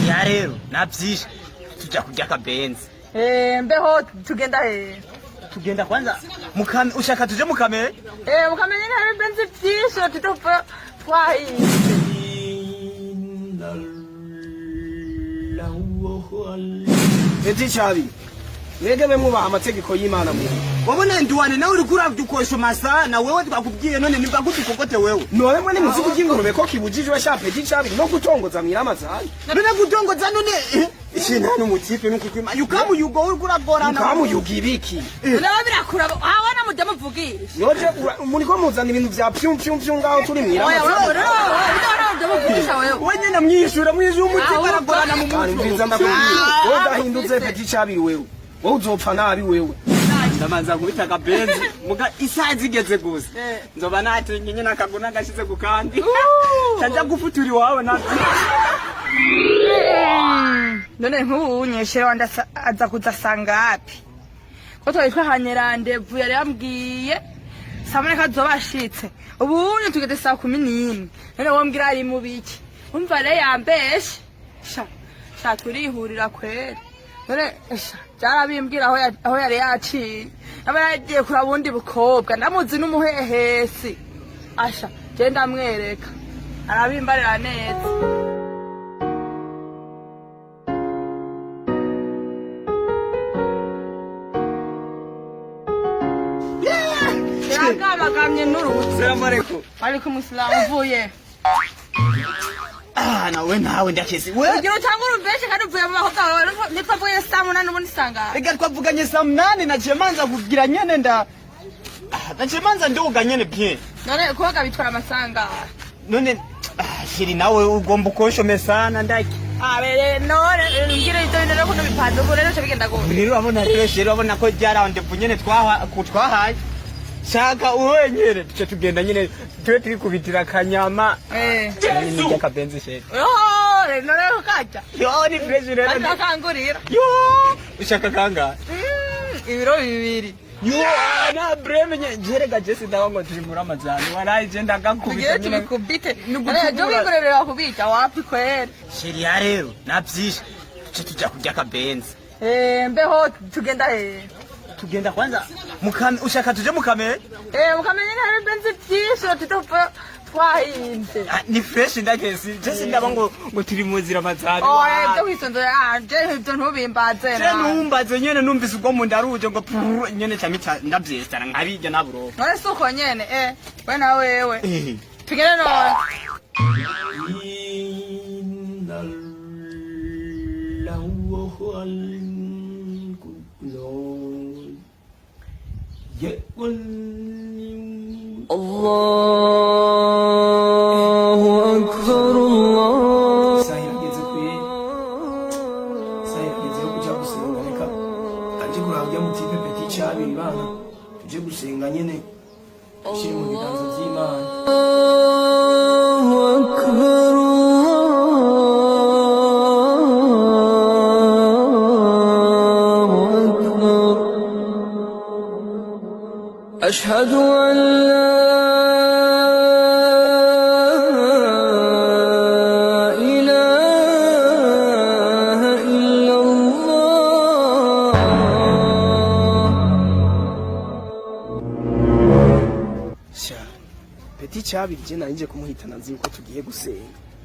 Ya rero navyishe tujya kurya akabenzi. Eh, mbeho tugenda he? Tugenda kwanza mukame, ushaka tuje mukame? Eh, mukamenye hari benzi vyinshi tutopfa twahize. Eti chabi mwege mwe mwubaha amategeko y'Imana mwe. Wabona nduwane nawe uriko uradukosha sana wewe, twakubwiye none nimba kudukokote wewe. None mwe nimuzi kurya ingurube ko kibujijwe sha Petit Chabi no gutongoza mw'Iramazani? None gutongoza none ishina n'umutipe nukukwima yukamu yugo uriko uragorana. Mukamuyuga ibiki? Nawe birakura awana mujya muvugisha. Noje muriko muzana ibintu vya pyum pyum pyum ngaho turi Oya, wewe mw'Iramazani. wewe mujya muvugisha wewe. We nyene mwishura mwishura umutipe Ah, aragorana mu Kandi mutwe. mviza ndakubwira wowe udahindutse Petit Chabi, wewe wowe uzopfa nabi wewe. Ndamanza kubita akabenzi muga isaha zigeze gusa Eh. nzoba natinye nyene akaguna gashize ku kandi canja gufutura iwawe navyo. None nk'ubu nyeshere wanje aza kuza sangapi? Ko twari twahanye randevu, yari yambwiye saa munani ko azoba ashitse. Ubu tugeze saa 11. None wombwira ari mu biki? Umva rero yambeshe sha sha, turihurira kweri. None sha byarabimbwira aho aho yari yaciye, aba yagiye kuraba ubundi bukobwa. Ndamuzi n'umuhehesi asha, je ndamwereka arabimbarira neza. Yagabagamye n'urubuto. Salamu alaikum. Ariko umusilamu uvuye. Ah, nawe ndakesi we. Ugira utanga urubeshe kandi uvuye mu bakobwa bawe. Ntitwavuye saa 8, ubundi sangara. Reka twavuganye saa 8, naciye manza kugira nyene nda Ah, naciye manza ndoga nyene bien. None koga bitwara amasangara? None ah, chérie nawe ugomba ukoshome sana ndaki. Abere none mbwira ibyo bintu rero kuntu bipanze ubu rero bigenda gute? Rero urabona rero chérie, urabona ko rya rendez-vous nyene twaha ku twahaye shaka uwe nyene tuce tugenda nyene tube turi kubitira akanyama. Eh. Ni akabenzi chérie. Oho, none ko kajya. Yo, ni fresh rero. Akangurira. Yo, ushaka kangahe? Ibiro 2. Yo, na breme nye jerega jesi ndawa ngo turi muri Amazon waraye je ndagakubita. Tugire Nyene tubikubite. Ni ugutubura. Jo bigurerera kubita wapi kweri. Chérie rero navyishe tuce tujya kurya akabenzi. Eh, mbeho tugenda he? Tugenda kwanza mukame, ushaka tuje mukame? Eh, mukamenye hari benzi vyinshi tutopfa twahinze. Ah, ni fresh ndakesi jesi ndaba ngo turi mu nzira mazari. Oya, ibyo kwisonzora je ibyo ntubimbaze. Je numbaze nyene numvise ubwo mu ndaruje ngo prrr, nyene camita ndavyesitara nkabirya naburoba. None si uko nyene eh we na wewe. Eh. Tugende none. الله أكبر الله. Isaha irageze kwe, isaha irageze yo kuja gusenga. Reka anje kuraba urya mutipe Petit Chabi bana tuje gusenga nyene dushire mu biganza vy'Imana. الله أكبر الله أكبر أشهد أن لا إله إلا الله. Sha Petit Chabi je nari nje kumuhitana nzi yuko tugiye gusenga,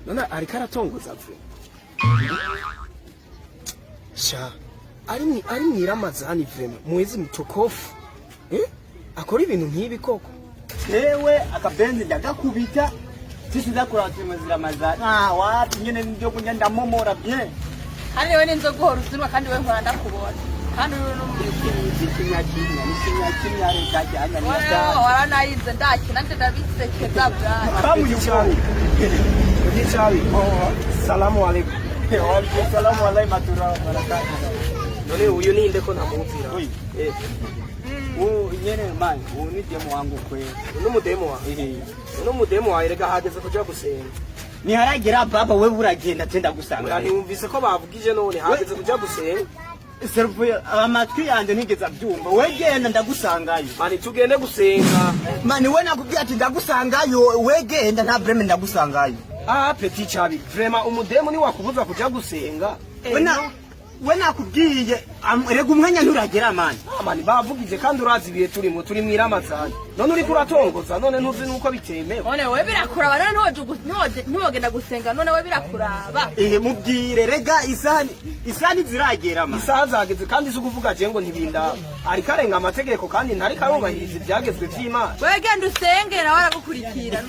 none ariko aratongoza vwe. Sha ari mw'iramazani vraiment, mwezi mtukufu eh akora ibintu nk'ibi koko. Jewe akabenzi ndagakubita sisi ndakura turi mu nzira mazari. Ah, wapi nyene nibyo kurya ndamomora bien. Kandi wewe n'inzoga uhora uzinwa, kandi wewe nkora ndakubona kandi uri n'umubiri. Kimya kimya ni kimya kimya reka cyanya ni Wewe waranayize ndakina nje ndabisekeza bwana. Kamu Chabi, Petit Chabi, salamu alaikum. Salamu alaikum matura barakatuh. None uyu ninde ko ntamuzira? Uyu. Eh. Uyu nyene man, uyu ni demu wangu kweli. N'umudemu wawe? N'umudemu wawe? Rega hageze kuja gusenga. Niharagera baba, wewe uragenda tenda gusanga. Ntiwumvise ko bavugije? None hageze kuja gusenga. Serufu amatwi yanjye ntigeze abyumva. We genda ndagusangayo. Mani tugende gusenga. Mani we nakubwiye ati ndagusangayo, we genda nta breme ndagusangayo. Ah, petit Chabi, vraiment umudemu ni wakubuza kuja gusenga. We nakubwiye, rega umwanya nturagera, man. Ah man, bavugije kandi urazi ibihe turimo, turi mw'iramazani. None uriko uratongoza, none ntuzi nuko bitemewe. None we birakuraba? None ntiwogenda gusenga? None we birakuraba? Eh, mubwire rega isani, isani ziragera, man. Isaha zageze kandi si ukuvuga je ngo ntibindaba. Ariko arenga amategeko kandi ntariko arubahiriza ivyagezwe vy'Imana. Wewe genda usenge, nawe aragukurikira.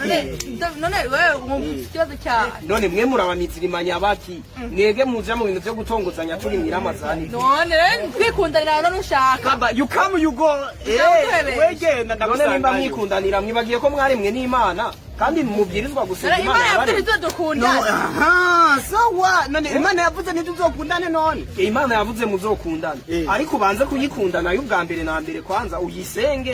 None wewe wumva ikibazo cyawe? None mwe murabamizirimanya baki? Mwege muja mu bintu vyo gutongozanya turi mw'iramazani. None rero twikundanira, none ushaka Baba, you come, you go. Ndaguhebeye. Wegenda. None nimba ndagusangayo. mwikundanira, mwibagiye ko mwaremwe n'Imana kandi mubwirizwa gusenga None Imana Imana yavuze yabaremye. No, ntizodukundane? aha, sawa. None Imana yavuze ntituzokundane none? Imana yavuze muzokundane, ariko ubanze kuyikunda nayo ubwa mbere na mbere, kwanza uyisenge.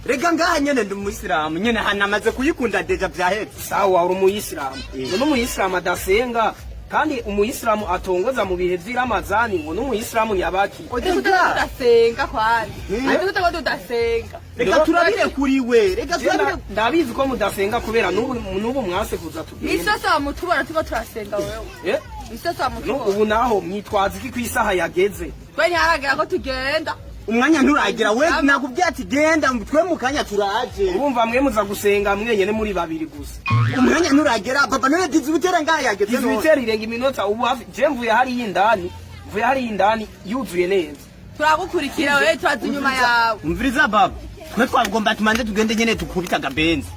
Rega ngaha nyene ndi umuyisilamu nyene, hanamaze kuyikunda déjà, vyahetse. Sawa, uri umuyisilamu. None umuyisilamu adasenga kandi umuyisilamu atongoza mu bihe vy'iramazani, ngo n'umuyisilamu nyabaki? Uzi ko tudasenga kwani? Azi ko tudasenga? Reka turabire kuri we, reka Je turabire. Ndabizi ko mudasenga kubera n'ubu mwase kuza tugenda. Misi yose wamutubona turiko turasenga wewe? Eh? Misi yose No, wamutubona? ubu naho mwitwaza iki ku isaha yageze? Twe ntiharagera ko tugenda. Umwanya nturagira we, nakubwiye ati genda, twe mu kanya turaje. Urumva mwe muza gusenga mwenyene muri babiri gusa. Umwanya nturagera, papa. None 18h ngaha yageze none? 18h irenga iminota ubu hafi. Je mvuye hariya indani, mvuye hariya indani yuzuye neza. Turagukurikira wewe, turaza inyuma yawe. Umviriza baba, twe twagomba tumanze tugende nyene tukubita akabenzi.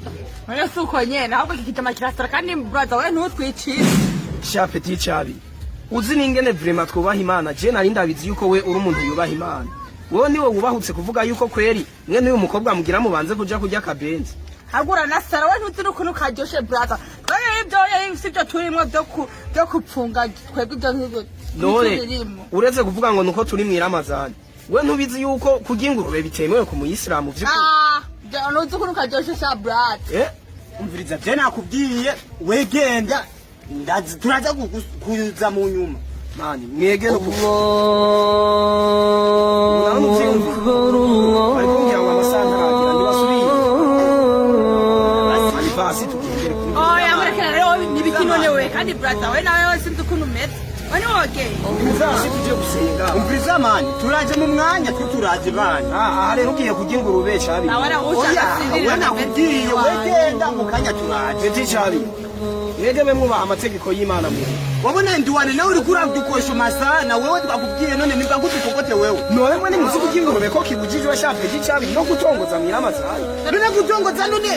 None si uko nyene, ahubwo iki kijama kirasara kandi brother, wewe ntutwicire. Sha petit Chabi, uzi ningene vraiment twubaha Imana. Je nari ndabizi yuko we uri umuntu yubaha Imana. Wewe niwe wubahutse kuvuga yuko kweri mwe n'uyu mukobwa mugira mubanze kuja kurya akabenzi. Hagura na sara, we ntuzi n'ukuntu karyoshe, brother. Twebwe ibyo sibyo turimwo byo kupfunga, twebwe ibyo nk'ibyo None ntitubirimo. Uretse kuvuga ngo nuko turi mw'iramazani, we ntubizi yuko kurya ingurube bitemewe ku muyisilamu vy'ukuri? Ah, ntuzi ukuntu karyoshe sha brother. Eh. Umviriza, je nakubwiye, wegenda, ndazi turaza kuza mu nyuma. Man, mwege no الله أكبر. Bari kumbwira ngo amasaha ntaragera, ntibasubiye. Mani basi tugendere kuri. Oya, murekera rero, nibiki none we? Kandi brother, we nawe we sinzi ukuntu umeze, we niwogenda. Basi tuje gusenga. Umviriza man, turaje mu mwanya, twe turaje bana. Ah, aha rero ugiye kurya ingurube, Chabi. Nawe arawushaka. Oya, we nakubwiye, wegenda, mu kanya turaje. Petit Chabi, mwege mwe mwubaha amategeko y'Imana mwe. Wabona ndiwane nawe uriko uradukosha masana wewe, twakubwiye none nimba ngutukokote wewe. None mwe nimuzi kurya ingurube ko kibujijwe, sha petit Chabi, no gutongoza mw'iramazani? None gutongoza none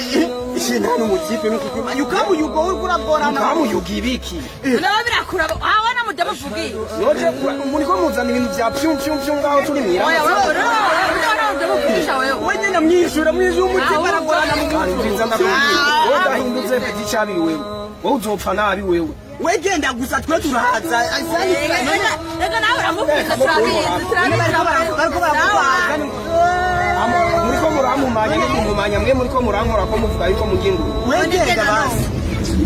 ishina n'umutipe n'ukukuma yukamu yugo uriko uragorana. Ukamuyuga ibiki? Nawe birakuraba aho na mudamu uvugiye. Noje muriko muzana ibintu vya pyum pyum pyum ngaho turi Oya. mw'iramazani. Wewe wewe mudamu uvugisha wewe. We nyene mwishura, mwishura, umutipe aragorana mu Mani, mutwe. umviriza ndakubwira, wowe udahindutse, petit Chabi, wewe wowe uzopfa nabi wewe. Wegenda gusa, twe turahaza. Reka nawe uramubwira, turabizi, turabizi. Bariko barakubaga. Muriko murampumanya no kumpumanya, mwe muriko murankora ko muvuga yuko murya ingurube. Wegenda basi.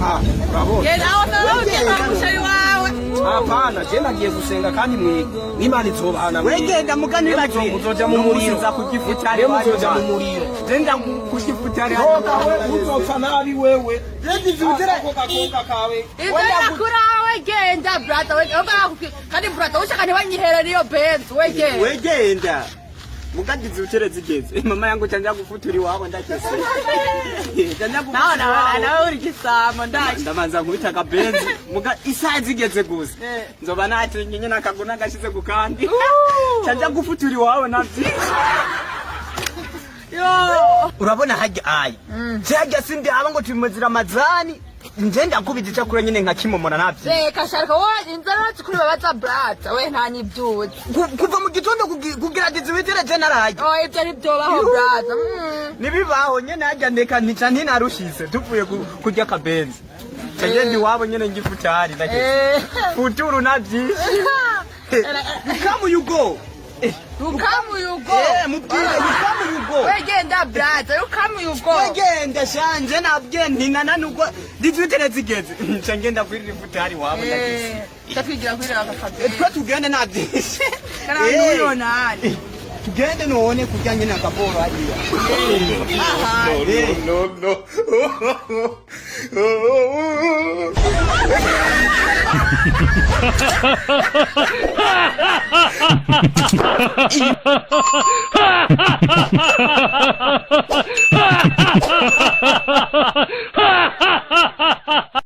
Ah, urabona. Genda aho nawe ugenda musheri wawe. Hapana, je nagiye gusenga kandi mwege n'Imana izobahana mwege. Wegenda mugani bagiye. Muzoja mu muriro. Nza kugifutari. Mwe muzoja mu muriro. Genda kugifutari. Toka we, uzopfa nabi wewe. Zizutira. Ako gakobwa kawe. Ibyo birakurawe, genda brother we. Kandi brother, ushaka ntibanyihere niyo benzi, we genda. Wegenda mugagize utere zigeze mama yangu chanja kufutura iwabo ndakese chanja. Nawe nawe nawe uri gisambo ndaje. Ndamanza nkubita akabenzi muga isaha zigeze gusa nzoba natinye nyine akaguna gashize ku kandi chanja gufutura iwabo navyo. Yo. Urabona hajya aya cyajya sindi aba ngo tumuzira amazani, nje ndakubita icyakura nyine nkakimomora navyo. Reka sharika wowe, inzara kuri babaza brother, we nta n'ibyuzi. Kuva mu gitondo kugira 18h je narajya. Oh, ibyo ntibyobaho brother. Nibibaho nyene hajya ndeka nica ntinarushise tuvuye kurya akabenzi cagenda iwabo nyene ngifutari ndakese. Futuru navyishe. You come, you go. You come, you go. Eh, mubwire you come, you go. We genda brother, you come, you go. Wegenda shanje, nabwiye ntinana nuko 18h zigeze nca ngenda kwirira ifutari iwabo ndakese. Ndatwigira kwirira akabenzi. Twe tugende navyishe. Kana n'uyo nani. Tugende none kurya nyene akaboro hariya. Aha. No, no.